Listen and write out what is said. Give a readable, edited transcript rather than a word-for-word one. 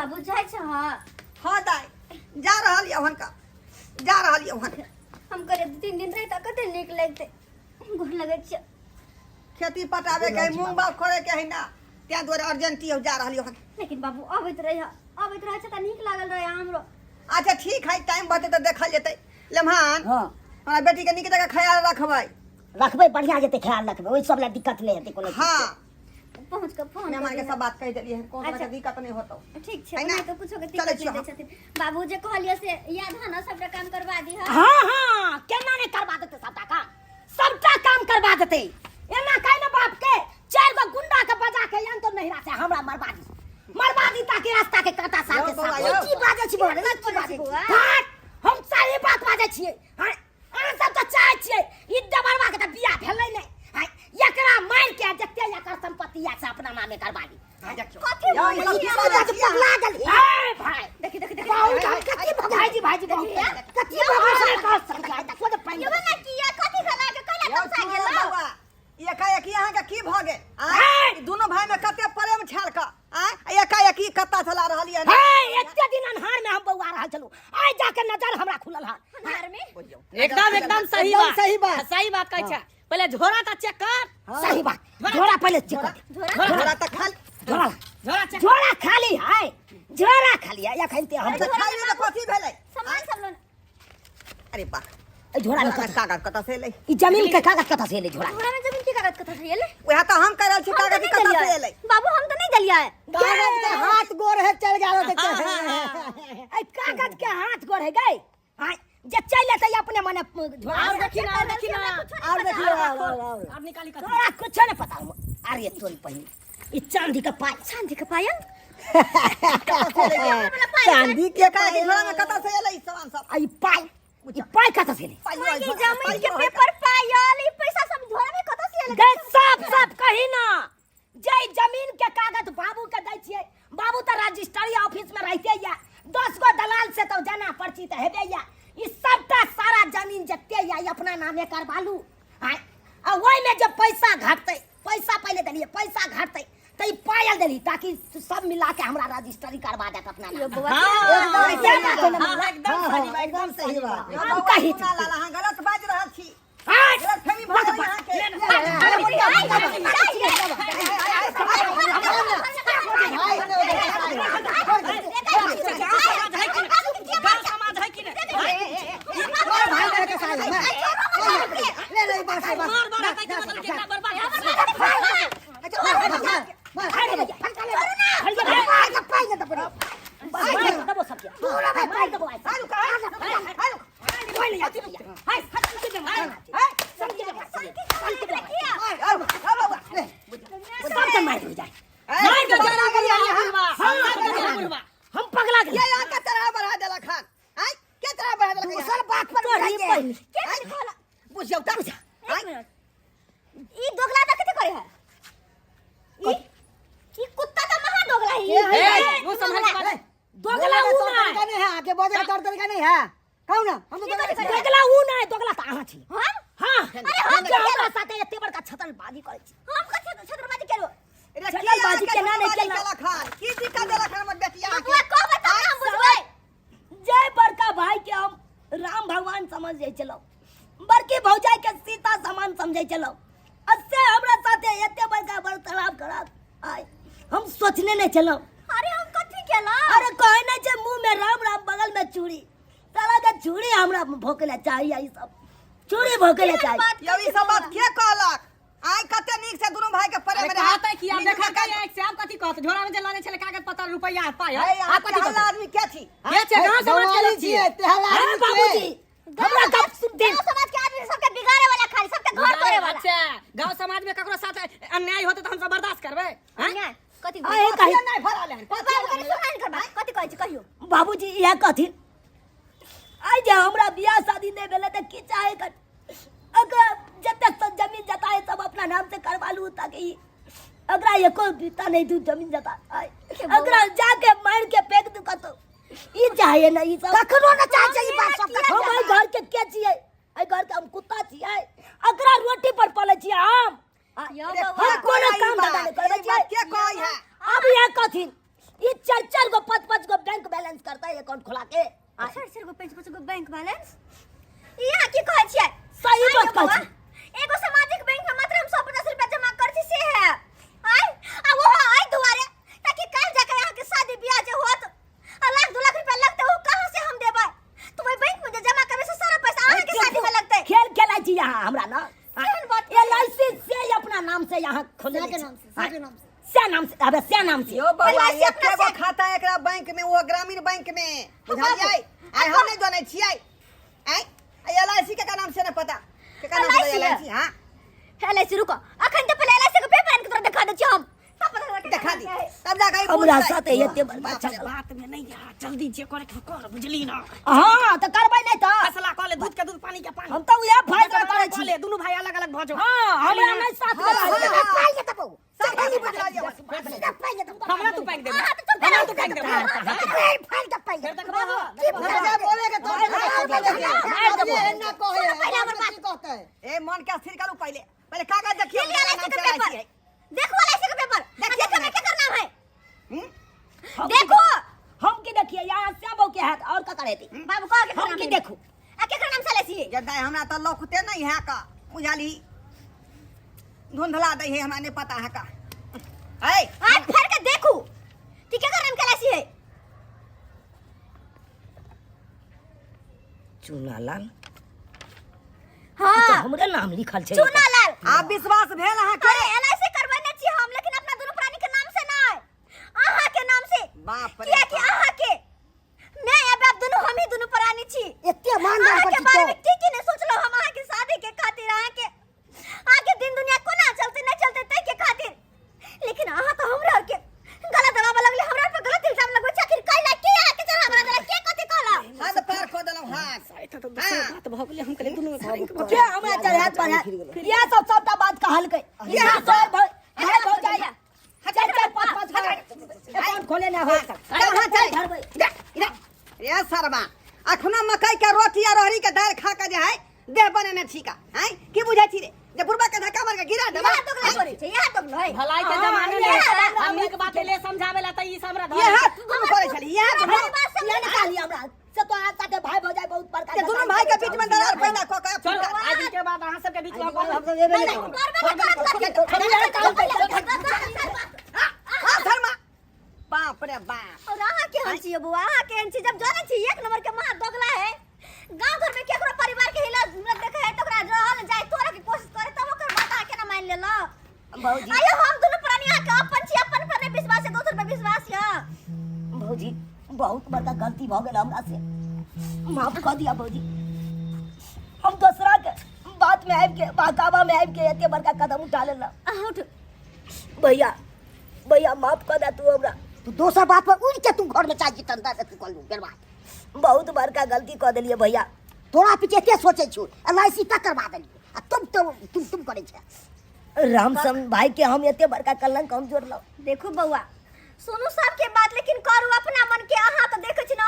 बाबू जाइ छ हाँ हाँ दाई जा रहल यऽ हुनका जा रहल यऽ हुनका हम करे 2-3 दिन रहि तऽ कते नीक लगतै गोर लगै छियै खेती पटाबे के है मूंग बाग करे के है ना त्या दुआरे अर्जेंटी हो जा रहल यऽ लेकिन बाबू अबैत रहि अबैत रहै छै तऽ नीक लागल रहै हमरो अच्छा ठीक है टाइम बचतै तऽ देखल जेतै लेमहान हाँ हमरा बेटी के नीक जगह ख्याल रखबै रखबै बढ़िया जेतै ख्याल रखबै ओहि सब लए दिक्कत नहि हेतै कोनो चीज हाँ के। पहुँच कऽ फोन मेहमान के कऽ सब बात कहि देलियै हन कोनो तरह के अच्छा। दिक्कत नहि होतौ ठीक छै है ना? ओना तऽ कुछो के चलै दिक्कत छियौ नहि दै छथिन बाबू जे कहलियै से याद है ना सबटा काम करवा दी हाँ हाँ केना नहि करवा देतै सबटा काम सबटा काम करवा देतै एना कहि ने बाप के चारि गो गुंडा के बजा के आन तो नहिरा से हमरा मरवा दी मरवा दी ताकि रास्ता के कांटा सार के यौ बौआ, साफ यौ। की बाजै छी बौआ रे, की बाजै छी? हट, हम सही बात बाजै छियै हँ, अहाँ सब तऽ चाहै छियै ई डबरवा के तऽ बियाह भेलै नहि हँ, एकरा मारि के जते एकर संपत्ति या से अपना नामे करवा ली कथी यौ, ई सब ई की सब बाजै बात छियै? पगला गेल हे भाई देखी देखी देखी बहुत हम कथी भगवान भाईजी भाईजी बहुत कथी भगवान कर सकता है देखो तो पानी यौ ना किया कथी भेला के कैला यौ, तमसा सुनू गेलौ बौआ, एकाएकी अहाँके की भऽ गेल आँय? हे! ई दुनू भाई में कते प्रेम छल क आँय? एकाएकी कत्ता चला रहल यऽ हे एते दिन अन्हार में हम बौआ रहल छलहुँ आइ जाके नजर हमरा खुलल हन अन्हार में एकदम एकदम सही एकदम बात सही बात। सही बात कहै छै पहिले झोरा तऽ चेक कर सही बात झोरा पहिले चेक कर झोरा झोरा तऽ खाली झोरा झोरा चेक झोरा खाली है झोरा खाली है एखन ते हम तऽ खाली तऽ कथी भेलै सामान सब लोन अरे बा ए झोरा में झोरा कत कागज कतऽ से एलै ई जमीन के कागज कतऽ से एलै झोरा झोरा में जमीन के कागज कतऽ से एलै वएह तऽ हम कह रहल छी हम तऽ कागज नहि कतऽ से देलियै एलै बाबू हम तऽ नहि देलियै कागज के हाथ गोर है चल गेल होतै ए कागज के हाथ गोर है गई हां जे चल एतै अपने मने झोरा और देखी ना और देखी ना और देखियो और और और और निकाली कथी तोरा कुछ नहीं पता हम अरे तोरी पहिनी ई चांदी के पाय चांदी के पायल चांदी के एकाएकी झोरा में कतऽ से एलै ई सामान सब आ ई पाय ई पाय कतऽ से एलै पाइयो मांगी है, जमीन के पाइयो है। पेपर पायल ई पैसा सब झोरा में कतऽ से एलै गै साफ साफ कही ना जे जमीन के कागज बाबू के दै छियै बाबू तऽ रजिस्ट्री ऑफिस में रहिते या 10 गो दलाल से तो जाना परिचित हेबे या ई सबटा सारा जमीन जते या ई अपना नामे करवा लू आँय, आ ओहिमे जे पैसा घटतै पैसा पहिले देलियै पैसा घटतै तऽ ई पायल देली ताकि सब मिला के हमरा रजिस्ट्री करवा देत अपना यो नाम बौआ हाँ, एकदम सही बात है ना। हाँ, एकदम हाँ, सही हाँ, बात, एकदम सही बात यौ हम बौआ, कही सुना लाल, अहाँ गलत बाजि रहल छी हट! गलतफहमी भऽ गेल अहाँके गाँव समाज है कि नहीं गाँव समाज है कि नहीं भाई लड़के के साथ ले ले बस बस मार मार है कि मतलब कितना बर्बाद भाई दबो, भाई दबो, पाई दबो, पाई दबो सबके। पाई दबो, आई। कोई नहीं आती भैया। हाय, सबके दे मार। सबके दे मार, सबके दे मार। सबके मार हो जाए। मार के जरा बुढ़वा बुढ़वा बुढ़वा हम पगला गेल। ये यहाँ के चढ़ा बढ़ा देलक हन आँय के चढ़ा बढ़ा देलक दोसर बात पर तोरी नहीं बहिन। आँय? बुझियौ तऽ आँय? ई दोगला तऽ कथी करे है ई ई कुत्ता तऽ महा दोगला है ई। ए, मुंह संभाल के बात। दोगला ऊ तोर ना तरीका नहीं है आगे बजे तोर तरीका नहीं है कहू ना हम तो दोगला ऊ ना दोगला तऽ अहाँ छी हम हाँ अरे हम जे हमरा साथे एते बड़का छतरबाजी करै छी हम कथी छतरबाजी केलौ रे, की छतरबाजी अहाँके केना नहि छतरबाजी केलक? केलक हन? की दिक्कत देलक हन हमर बेटिया के? बबुआ कहबै तब ने हम बुझबै जय बड़का भाई के हम राम भगवान समझ जाइ छलहुँ बड़की भौजाई के सीता समान समझै छलहुँ आ से हमरा साथे एते बड़का वार्तालाप खराब आय हम सोचने नहि छलहुँ अरे हम कथी केलौ अरे कहै नहि छै मुँह में राम राम बगल में चूड़ी साला के चूड़ी हमरा भोकै लए चाही ई सब चूड़ी भोकै लए चाही यौ ई सब बात के कहलक आइ कते नीक से दुनू भाई के प्रेम अरे रहे कहतै कि आब नीक देखल जकाँ- के से आब कथी कहत झोरा में जे लने छले कागज पत्र रुपैया पाय हे, अहाँ आब कथी तेहला कहत आदमी के छी के छै गांव समाज के लोग छियै तेहला अरे आदमी बाबूजी हमरा गप सुन दे गांव समाज के आदमी सबके बिगाड़े वाला खाली सबके घर तोड़े वाला अच्छा गांव समाज में ककरो साथ अन्याय होते त हम सब बर्दाश्त करबै हैं? अन्याय कथी आहे कही नहीं भरल हन बाबू कनि सुनाइन करबा कथी कहै छी कहियो बाबूजी इएह कहथिन आइ जे हमरा बियाह शादी नहि भेलै तऽ की चाहे कर अगर जतेक सब जमीन जता है सब अपना नाम से करवा लू ताकि ई अगरा एको बीता नहीं दू जमीन जता आइ अगरा जाके मार के फेंक दू कतौ ई चाहे ना ई सब कखनो न चाहे छै ई बात सब हम एहि घर के के छियै एहि घर के हम कुत्ता छियै अगरा रोटी पर पलै छियै हम यौ अरे बौआ हम कोनो के काम बात? धंधा नहि करबै ई बात छियै के कहै है अब यहाँ कथिन ई चार चार गो पाँच पाँच हमरा ना केहन बात एल I सी से ही अपना नाम से यहाँ खोले से के नाम से, से के नाम से। से नाम से अबे से नाम से यो बउआ LIC अपना एके गो से- खाता है एकरा बैंक में वो ग्रामीण बैंक में बुझलियै आइ हम नहीं जानै छियै आइ एल I सी के का नाम से ना पता के का नाम से LIC L I सी हाँ एल I सी रुको अखन तो पहले एल I सी के पेपर आनि के तोरा देखा दै छियौ हम सब पता चलतै देखा दी तब जाके ई हमरा बुझतै। साथे एते बड़का बाप रे झगड़ा। बात में नहीं आ जल्दी जे करे के कर बुझली ना हाँ तऽ करबै नहि तऽ फैसला कऽ ले दूध के दूध पानी के पानी हम तऽ उएह फैसला करै कऽ छी ले दुनू भाई अलग अलग भऽ जाओ हाँ हमरा नहि साथ में हाँ, रहै। हाँ, पाइ लेतौ बौ सब खाली बुझला लियौ। सीधा पाइ लेतौ हमरा तू पाइक देबे अहाँ तऽ चुप हमरा तू पाइक देबे फेर फाइल के पाइ फेर देखबो हमरा बोले के तोरे मारि देबो। एना कहै है पहिले हमर बात। की कहतै ए मन के स्थिर करू पहिले पहिले कागज देखियौ ये एल I सी के पेपर देखो एल I सी के पेपर देखिए देखो में केकर नाम है हम्म? हम की देखो हम की देखिए यहाँ श्याम के हाथ और ककर हेतै बाबू कह केकर हम नाम की है? देखू आ केकर नाम से एल I सी जब दाइ हमरा तऽ लौकते नहीं है का बुझाली धुंधला दै है हमरा नहीं पता है का ऐ हाथ फाड़ के देखू कि केकर नाम के एल I सी है चूनालाल हाँ तऽ हमरे नाम लिखल छै चूना लाल आब विश्वास भेल अहाँ के अरे एल I सी करबेने छी हम लेकिन अपना दुनू प्राणी के नाम से नहीं अहाँ के नाम से बाप रे किया कि बाप। अहाँ के मैं या बाप दुनू हम ही दुनू प्राणी छी एते मान अहाँ पर के छी बारे तो में की की नहीं सोचलो हम अहाँ के शादी के खातिर अहाँ के आगे दिन दुनिया कोना चलते नहीं चलते तै के खातिर लेकिन अहाँ तो हमरा के गलत दबाव लगले हमरा पर गलत इल्जाम लगबै छै आखिर कैला के अहाँ के चढ़ा बना देला के कथी कहला हाथ पार खो देलहुँ हाथ एतऽ तऽ दोसर बात भऽ गेलै हम कहलियै दुनू भाई के हमरा चढ़ात बढ़ात इएह सब सबटा बात कहलकै इएह सब भाई भौजाई चार चार पाँच पाँच अकाउंट खोले ना हो चल हाँ चल धरबै इधर इधर ए सरबा अखनो मकई के रोटी आ रोहरी के दाल खा के जे है देह बनेने छी का हैं की बुझै छी रे जे बुढ़बा के धक्का मार के गिरा देबा यहाँ दोगला करै छै यहाँ दोगला है भलाई के जमाने इएह में हम नीक बात ले समझावे ला त ई सब हमरा ये हाथ दुनू करै छली ये हाथ हमारी बात समझ ये निकाली हमरा से तो आज साथे भाई भौजाई बहुत बड़का के दुनू भाई के बीच में दरार पैदा क के चल आज के बाद अहाँ सबके बीच में हम सब एबे नहीं करब। करबे न करब हां धर्मा बाप रे बाप और अहाँ केहन छियै बौआ अहाँ केहन छी जब जानै छी एक नंबर के महा दोगला है गांव घर में केकरो परिवार के हिला देखे है तो ओकरा रहल जाय तोरा के कोशिश करे तब ओकर बात अहाँ केना मान लेलो भौजी आयो हम दुनू प्राणी अहाँ के अपन छी अपन पर नहीं विश्वास है दोसर पर विश्वास है भौजी बहुत बड़का गलती भऽ गेल हमरा से माफ कऽ दिया भौजी हम दोसरा के बात में आबि के बहकावा में आबि के एते बड़का कदम उठा लेलहुँ अहाँ उठू भैया भैया माफ कऽ दे तू हमरा तू दोसर बात पर उड़ के तू घर में चाहे तंदा से तू कर लू बर्बाद बहुत बड़का गलती कऽ देलियै भैया तोरा पीछे के सोचे छु एल I सी तक करवा देलियै आ तुम तो तुम तुम करे छे रामसम भाई के हम एते बड़का कलंक हम जोड़लहुँ देखू बौआ सोनू साहब के बात लेकिन करू अपना मन के अहाँ तो देखै छी ने